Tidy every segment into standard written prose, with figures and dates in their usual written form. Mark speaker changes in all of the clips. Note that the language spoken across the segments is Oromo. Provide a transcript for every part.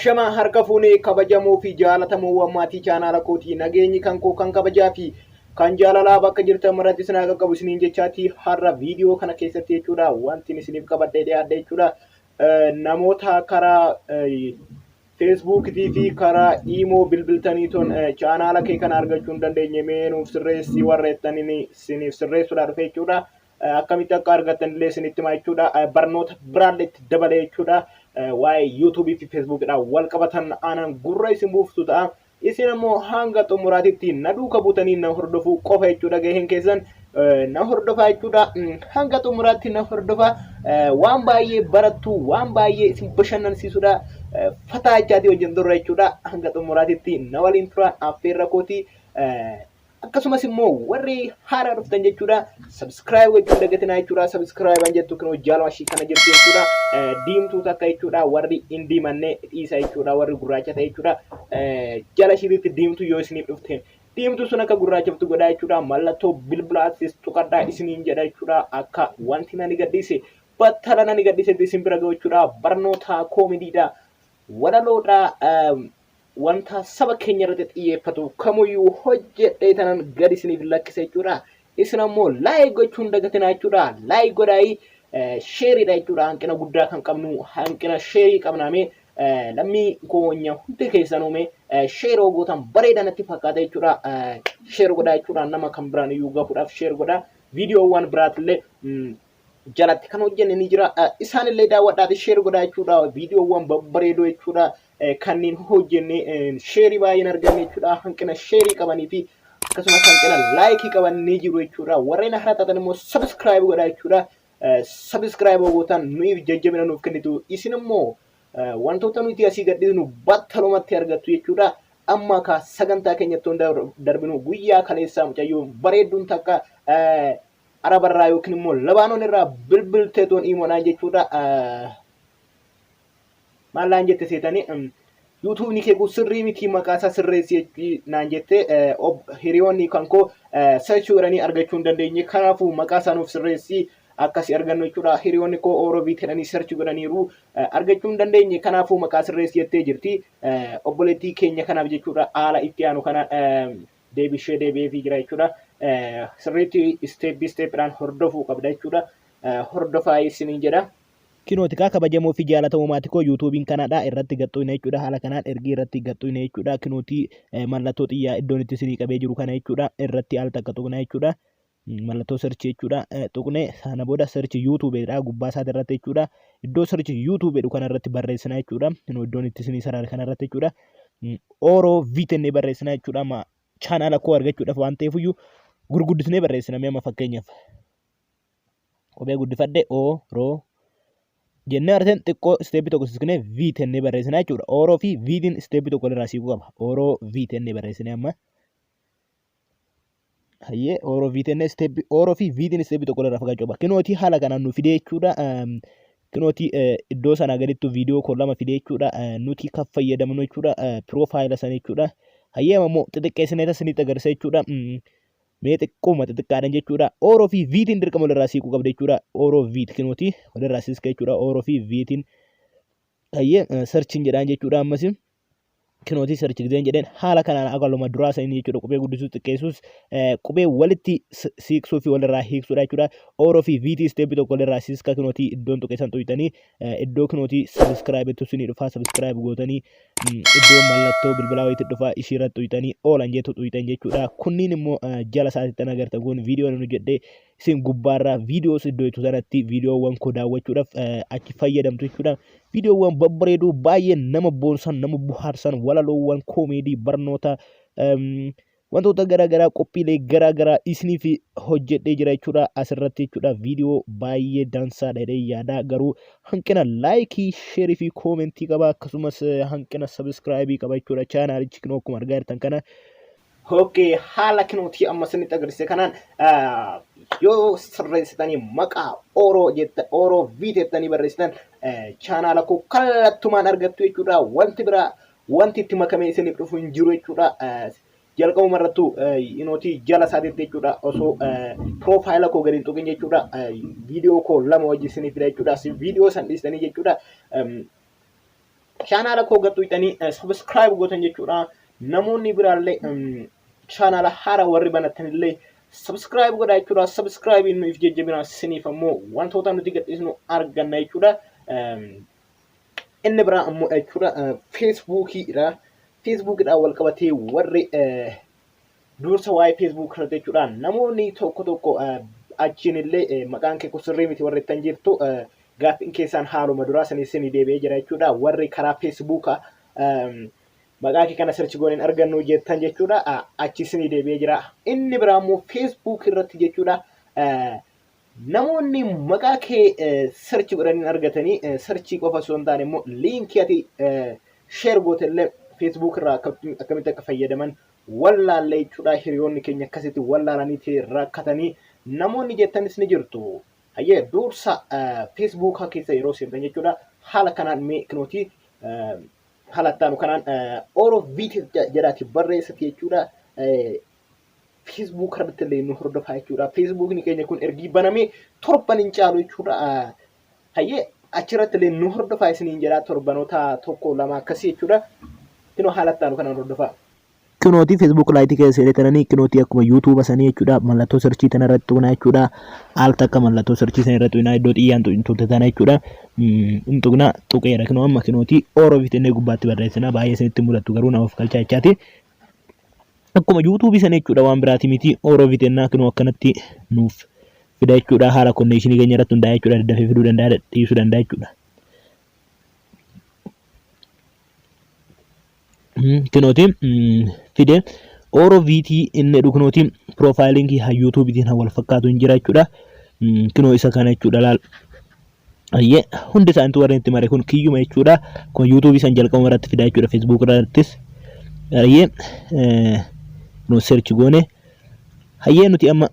Speaker 1: Ashama harka fuunee kabajamoo fi jaalatamoowwan maatii chaanaala kootii, nageenyi kan koo kan kabajaa fi kan jaalalaa bakka jirtan maratti isin haa qaqqabu isiniin jechaati. Har'a viidiyoo kana keessatti jechuudha wanti isiniif qabadhee dhiyaadhe jechuudha namoota karaa feesbuukitii fi karaa iimoo bilbiltanii ton chaanaala kee kana argachuu hin dandeenye, mee nuuf sirreessii warreettaniin isiniif sirreessuudhaa dhufe jechuudha. Akkamitti akka argattan illee isinitti himaa jechuudha. Barnoota biraallee itti dabalee jechuudha. Waa'ee yuutuubii fi feesbuukidhaan wal qabatan aanan gurra isin buuftu ta'a. Isin ammoo hanga xumuraatitti na duuka buutanii na hordofuu qofa jechuudha gaheen keessan. Na hordofaa jechuudha. Hanga xumuraatti na hordofaa. Waan baay'ee barattu, waan baay'ee isin bashannansiisudha. Fataa jechaatii wajjin turre jechuudha. Hanga xumuraatitti na waliin turaa affeerra kooti. Akkasumas immoo warri haaraa dhuftan jechuudha, subscribe gochuun dagatinaa jechuudha. Subscribe an jettu kunoo jaaluma ishii kana jirti jechuudha. Diimtuu takka jechuudha. Warri hin diimanne dhiisa jechuudha. Warri gurraacha ta'e jechuudha. Jala ishiitti diimtuu yoo isiniif dhufte, diimtuu sun akka gurraachoftu godhaa jechuudha. Mallattoo bilbilaatis tuqadhaa isiniin jedha jechuudha. Akka wanti nani gadhiise battala nani gadhiisetti isin bira ga'u jechuudha. Barnoota koomidiidha. Walaloodha. Wanta saba keenya irratti xiyyeeffatu kamuyyuu hojjedhee tanan gadi isiniif lakkisa jechuudha. Isin ammoo like gochuun dagatinaa jechuudha. Like godhaayi, sheeriidha jechuudha. Hanqina guddaa kan qabnu hanqina sheerii qabnaame. Lammii koonya hundi keessanuu mee sheeroo gootan bareeda natti fakkaata jechuudha. Share godhaa jechuudha. Nama kan biraan iyyuu gahuudhaaf share godhaa. Viidiyoowwan biraatillee jalatti kan hojjenne ni jira. Isaanillee daawwadhaati share godhaa jechuudha. Viidiyoowwan babbareedoo jechuudha. Kanneen hojjenne sheerii baay'een arganne jechuudha. Hanqina sheerii qabanii fi akkasumas hanqina laayikii qaban ni jiru jechuudha. Warreen haaraa taatan immoo subscribe godhaa jechuudha. Subscribe gootan nuyiif jajjabina nuuf kennitu. Isin immoo wantoota nuti asii gadhiisnu battalumatti argattu jechuudha. Amma ka sagantaa keenyatti darbinu, guyyaa kaleessaa mucayyoon bareedduun takka Arabarraa yookiin immoo Labaanoon irraa bilbiltee toon iimoodhaan jechuudha. Maal naan jette seetanii? "Yuutuubni kee kun sirrii miti, maqaa isaa sirreessi" naan jette. "Hiriyoonni kan koo search godhanii argachuu hin dandeenye, kanaafuu maqaa isaa nuuf sirreessi akkasii argannu jechuudha. Hiriyoonni koo Ooroobii jedhanii search godhaniiru, argachuu hin dandeenye, kanaafuu maqaa sirreessi" jettee jirti. Obboleettii keenya kanaaf jechuudha haala itti aanu kana deebishee deebi'eefii jira jechuudha. Sirriitti step stepidhaan hordofuu qabda jechuudha. Hordofaa isiniin jedha.
Speaker 2: Kinooti kaa, kabajamoo fi jaalatamoo maatii koo, yuutuubiin kanadha irratti gaxxuyna jechuudha. Haala kanaan ergii irratti gaxxuyna jechuudha. Kinootii mallattoo xiyyaa iddoon itti isinii qabee jiru kana jechuudha. Irratti al takka tuqna jechuudha. Mallattoo search jechuudha. Tuqne sana booda search yuutuubeedha gubbaa isaati irratti jechuudha. Iddoo search YouTube jedhu kana irratti barreessina jechuudha. Kinoo iddoon itti isinii sarare kana irratti jechuudha. Ooroo viitennee barreessina jechuudha. Amma chaanaala koo argachuudhaaf waan ta'eef iyyuu gurguddisnee barreessina. Mee amma fakkeenyaaf qubee guddifadhe, O roo jennee arteen xiqqoo isteeppii tokko sisknee V tennee barreessina jechuudha. Ooroo fi Vtiin isteeppii tokko irraa siiquu qaba. Ooroo V tennee barreessine amma. Hayyee, ooroo V tennee isteeppii ooroo fi Vtiin isteeppii tokko irraa fagaachuu qaba. Kinootii haala kanaan nu fidee jechuudha. Kinootii iddoo sanaa gadittu viidiyoo koo lama fidee jechuudha. Nuti kan fayyadamnu jechuudha. Piroofaayila sana jechuudha. Hayyee, amma immoo xixiqqeessinee isinitti agarsiisa jechuudha. Mee xiqqooma xixiqqaadhaan jechuudha. Ooroo fi viitiin dirqama walirraa siiquu qabda jechuudha. Ooroo viit kinooti walirraa siiska jechuudha. Ooroo fi viitiin. Hayyee, searchiin jedhaan jechuudha ammas. Kinootii search gizeen jedheen haala kanaan agaluma duraa sanii jechuudha. Qubee guddisuu, xiqqeessuus, qubee walitti siiqsuu fi walirraa hiiksuudha jechuudha. Ooroo fi viitii isteeppii tokko walirraa siiska. Kinootii iddoon tuqeessan tuyxanii iddoo kinootii subscribe itti dhufaa, subscribe gootanii iddoo mallattoo bilbilaa wayiitti dhufaa, ishii irratti tuyxanii oolan jettu tuyxan jechuudha. Kunniin immoo jala isaatitti agartan kun viidiyoo nu jedhee isin gubbaarraa viidiyoos iddoo itti sanatti viidiyoowwan koo daawwachuudhaaf achi fayyadamtu jechuudha. Viidiyoowwan babbareedoo baay'ee nama boonsan, nama bohaarsan, walaloowwan koomeedii, barnoota, wantoota garaagaraa, qophiilee garaagaraa isiniif hojjedhee jira jechuudha asirratti jechuudha. Viidiyoo baay'ee dansaadha jedhee yaada, garuu hanqina laayikii, sheerii fi koomentii qaba, akkasumas hanqina sabiskiraayibii qaba jechuudha chaanaalichi kinoo akkuma argaa jirtan kana.
Speaker 1: Okay, haala kinootii amma isinitti agarsiise kanaan yoo sirreessitanii maqaa Ooroo jetta, Ooroo V jettanii barreessitan chaanaala koo kallattumaan argattu jechuudha. Wanti biraa wanti itti makamee isiniif dhufu hin jiru jechuudha. Jalqabuma irrattuu inootii jala isaatiitti jechuudha, osoo piroofaayila koo gadi hin tuqin jechuudha, viidiyoo koo lama wajji isiniif fida jechuudha. Viidiyoo san dhiistanii jechuudha. Chaanaala koo gaxxuuxanii subscribe gootan jechuudha. Namoonni biraallee chaanaala haaraa warri banattanillee subscribe godhaa jechuudha. Subscribe nuuf jajjabina isiniif ammoo wantoota nuti gadhiisnu arganna jechuudha. Inni biraa ammoo jechuudha feesbuukiidha. Feesbuukiidhaan wal qabatee warri dursa waa'ee feesbuuk irratti jechuudha. Namoonni tokko tokko achiin illee maqaan kee kun sirrii miti warri ittan jirtu gaaffiin keessaan haaluma duraa sanii isinii deebi'ee jira jechuudha. Warri karaa feesbuukaa maqaa kee kana search gooneen argannu jettan jechuudha. Achi isinii deebi'ee jira. Inni biraa immoo feesbuuk irratti jechuudha. Namoonni maqaa kee search godhanii argatanii search qofa osoo hin taane immoo liinkii ati share goote illee feesbuuk irraa akkamitti akka fayyadaman wallaalle jechuudha. Hiriyoonni keenya akkasitti wallaalanii rakkatanii namoonni jettanis ni jirtu. Hayyee dursa feesbuukaa keessa yeroo seentan jechuudha. Haala kanaan mee kinootii haala itti aanu kanaan Oro Viitis jedhaati barreessati jechuudha. Feesbuuk irratti illee nu hordofaa jechuudha. Feesbuukni keenya kun ergii banamee torban hin caalu jechuudha. Hayyee achirratti illee nu hordofaa isiniin jedhaa torbanoota tokko lama akkasii jechuudha. Kinoo haala itti aanu kanaan hordofaa.
Speaker 2: Kinootii Facebook Lite keessa seenee tananii kinootii akkuma YouTube sanii jechuudha mallattoo searchii tana irratti tuqnaa jechuudha. Al takka mallattoo searchii sana irratti tuqnaa iddoo xiyyaan tuqxe tana jechuudha. Hin tuqnaa tuqeera kinoo amma kinootii Oroofit inni gubbaatti barreessina baay'ee isinitti mul'attu garuu nama of galchaa jechaati. Akkuma YouTube sana jechuudha waan biraati miti Oroofit ennaa kinoo akkanatti nuuf fida jechuudha haala konneeshinii keenya irratti hundaa'e jechuudha daddafee fiduu danda'a dhiisuu danda'a jechuudha. Kinooti fide Oro VT inni jedhu kinooti piroofaayiliin kiyya yuutuubiitiin wal fakkaatu hin jira jechuudha. Kinoo isa kana jechuudha laal. Ayyee hundi isaaniitu warreen itti mare kun kiyyuma jechuudha. Kun yuutuubii san jalqabuma irratti fida jechuudha feesbuuk irrattis. Ayyee nu search goone. Hayyee nuti amma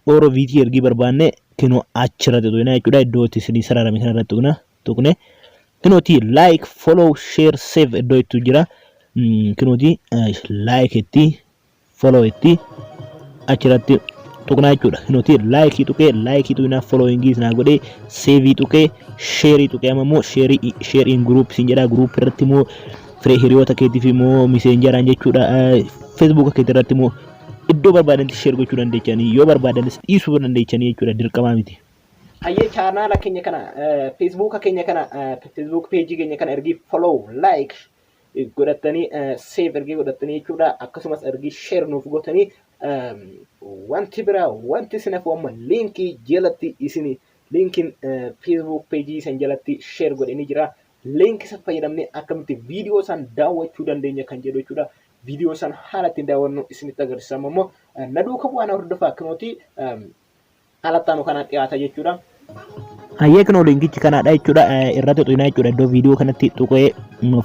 Speaker 2: Oro VT ergii barbaanne kinoo achirratti tuqna jechuudha. Iddoo itti isinii sararame kanarratti tuqna. Tuqne kinooti like follow share save iddoo ittu jira. Kinooti like itti follow itti achirratti tuqnaa jechuudha. Kinooti like tuqee like tuqnaa following isinaa godhee save tuqee share tuqee amma immoo share share in group isin jedha group irratti immoo firee hiriyoota keetiif immoo miseenjaraan jechuudha. Facebook keetii irratti immoo iddoo barbaadanitti share gochuu dandeechanii yoo barbaadanis dhiisuu dandeechanii jechuudha dirqamaa miti.
Speaker 1: Hayyee chaanaala keenya kana feesbuuka keenya kana feesbuuk peejii keenya kana ergii follow like godhattanii save ergii godhattanii jechuudha akkasumas ergii share nuuf gootanii wanti biraa wanti isin hafu amma liinkii jalatti isin liinkiin feesbuuk peejii san jalatti share godhanii jira liinkii san fayyadamnee akkamitti viidiyoo san daawwachuu dandeenya kan jedhu jechuudha viidiyoo san haala ittiin daawwannu isinitti agarsiisa immoo na duuka bu'aa na hordofaa kunooti haala itti aanu kanaan dhiyaata jechuudha.
Speaker 2: Hayyee kunoo linkichi kanaadha jechuudha irratti tuqnaa jechuudha iddoo viidiyoo kanatti tuqee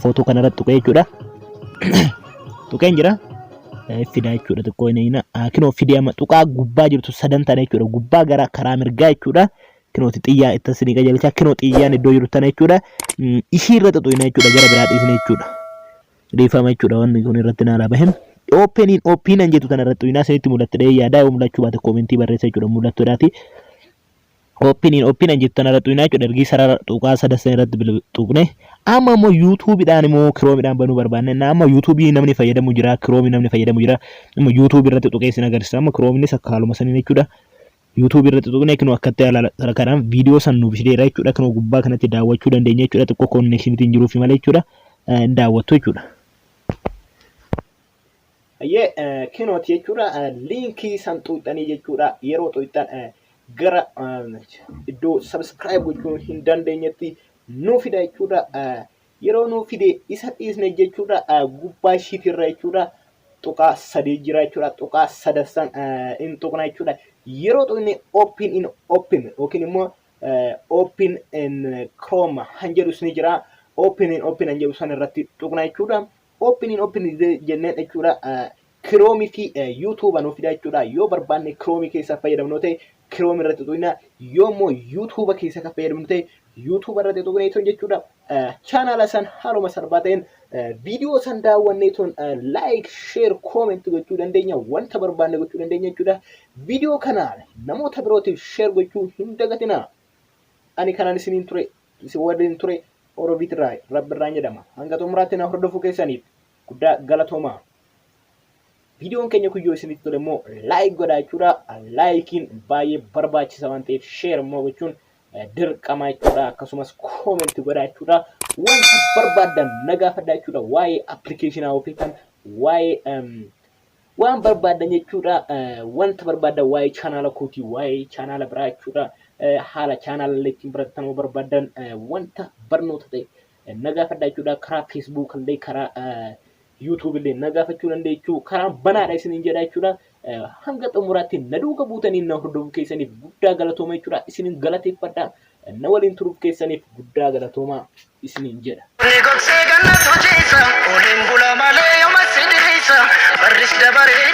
Speaker 2: footoo kanarratti tuqee jechuudha. Tuqeen jira. Fida jechuudha xiqqoo inni ina kinoo fidee amma tuqaa gubbaa jirtu sadan tana jechuudha gubbaa gara karaa mirgaa jechuudha. Kinooti xiyyaa itti isinii qajeelchaa kinoo xiyyaan iddoo jiru tana jechuudha. Ishii irra tuqna jechuudha gara biraa dhiisne jechuudha. Dhiifama jechuudha wanni kun irratti naalaa bahe. Oopeniin opiinan jettu tana irratti tuqnaa isinitti mul'atte dhee yaadaa yoo mul'achuu baate koomentii barreessa jechuudha mul'attuudhaati. Oopiniin opiinan jettu tana irratti tuqnaa jechuudha ergii sarara tuqaa sadassan irratti tuqne amma immoo yuutuubiidhaan immoo kiroomiidhaan banuu barbaanne amma yuutuubii namni fayyadamu jira kiroomii namni fayyadamu jira amma yuutuubii irratti tuqee isin agarsiisa amma kiroomiinis akka haaluma saniin jechuudha. YouTube irratti tuqne kinoo akkatti haala kanaan viidiyoo san nuuf fideera jechuudha. Kinoo gubbaa kanatti daawwachuu dandeenya jechuudha. Xiqqoo konneekshiniitiin jiruufi malee jechuudha. Hin daawwattu jechuudha.
Speaker 1: Hayyee kinooti jechuudha liinkii san xuuxxanii jechuudha yeroo xuuxxan gara iddoo subscribe gochuu hin dandeenyetti nuu fida jechuudha. Yeroo nuu fide isa dhiisne jechuudha gubbaa ishiitirra jechuudha tuqaa sadii jira jechuudha tuqaa sadassan in tuqna jechuudha. Yeroo tuqne open in open yookiin immoo open in chrome han jedhus ni jira. Open in open han jedhu san irratti tuqna jechuudha. Open in open jenneen jechuudha. Chrome fi YouTube nu fida jechuudha. Yoo barbaanne Chrome keessa fayyadamnu ta'e Chrome irratti tuqna. Yoo immoo YouTube keessa kan fayyadamnu ta'e YouTube irratti tuqnee tun jechuudha. Chaanaala san haaluma salphaa ta'een viidiyoo san daawwannee tun like, share, comment gochuu dandeenya. Wanta barbaanne gochuu dandeenya jechuudha. Viidiyoo kana namoota birootiif share gochuu hin dagatinaa. Ani kanan isiniin ture, isin waliin ture. Oroviitirraa Rabbirraan jedhama. Hanga xumuraatti na hordofuu keessaniif guddaa galatoomaa. Viidiyoon keenya kun yoo isinitti tole immoo like godhaa jechuudha. Laayikiin baay'ee barbaachisa waan ta'eef share immoo gochuun dirqama jechuudha. Akkasumas comment godhaa jechuudha. Wanta barbaaddan na gaafadhaa jechuudha. Waa'ee appilikeeshinaa ofii kan waa'ee waan barbaaddan jechuudha. Wanta barbaaddan waa'ee chaanaala kootii, waa'ee chaanaala biraa jechuudha. Haala chaanaala illee ittiin barattan yoo barbaaddan wanta barnoota ta'e na gaafadhaa jechuudha. Karaa Facebook illee, karaa YouTube illee na gaafachuu dandeechuu, karaa banaadha isiniin jedha jechuudha. Hanga xumuraatti na duuka buutanii na hordofuu keessaniif guddaa galatooma jechuudha. Isiniin galateeffadha. Na waliin turuuf keessaniif guddaa galatooma isiniin jedha.
Speaker 3: Ni gogsee gannatu ciisa, oliin bula malee yooma si dhiisa, barris dabaree.